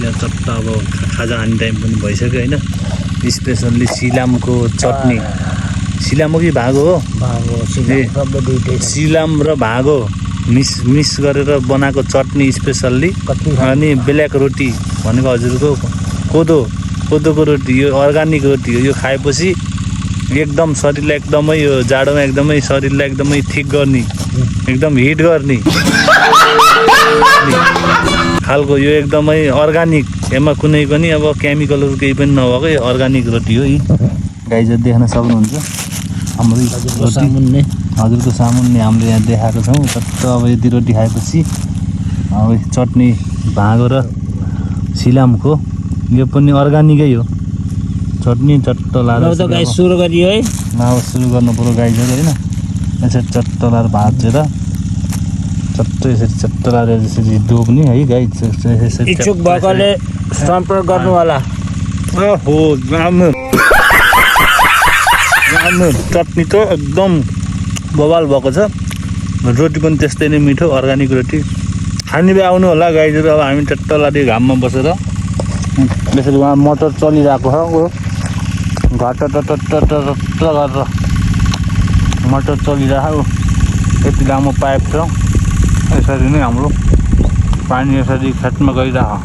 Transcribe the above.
अहिले चट्ट अब खाजा खाने टाइम पनि भइसक्यो होइन। स्पेसल्ली सिलामको चटनी, सिलाम हो कि भागो हो? सिलाम र भागो मिक्स गरेर बनाएको चटनी स्पेसल्ली, अनि ब्ल्याक रोटी भनेको हजुरको कोदोको रोटी, यो अर्ग्यानिक रोटी हो। यो खाएपछि एकदम शरीरलाई एकदमै, यो जाडोमा एकदमै शरीरलाई एकदमै ठिक गर्ने, एकदम हिट गर्ने खालको यो एकदमै अर्ग्यानिक, यसमा कुनै पनि अब केमिकलहरू केही पनि नभएको यो अर्ग्यानिक रोटी हो। यी गाइजहरू देख्न सक्नुहुन्छ हाम्रो हजुरको सामुन्ने हामीले यहाँ देखाएको छौँ। चट्ट अब यति रोटी खाएपछि अब चटनी भाँगो र सिलामको, यो पनि अर्ग्यानिकै हो चटनी। चट्ट लाएर सुरु गरियो है, अब सुरु गर्नु पऱ्यो गाइजहरू होइन। यसरी चट्ट लाएर भाँचेर चट्ट यसरी चट्ट लाएर यसरी डोब्ने है गाइज। इच्छुक भएकोले सम्पर्क गर्नु होला। ओहो राम्रो चटनी त एकदम बवाल भएको छ। रोटी पनि त्यस्तै नै मिठो, अर्ग्यानिक रोटी खाने भए आउनु होला गाइजहरू। अब हामी चट्ट लाएर घाममा बसेर यसरी उहाँ मोटर चलिरहेको छ, घट्ट गरेर मोटर चलिरहेको, यति लामो पाइप छ। यसरी नै हाम्रो पानी यसरी खेतमा गइरहेको।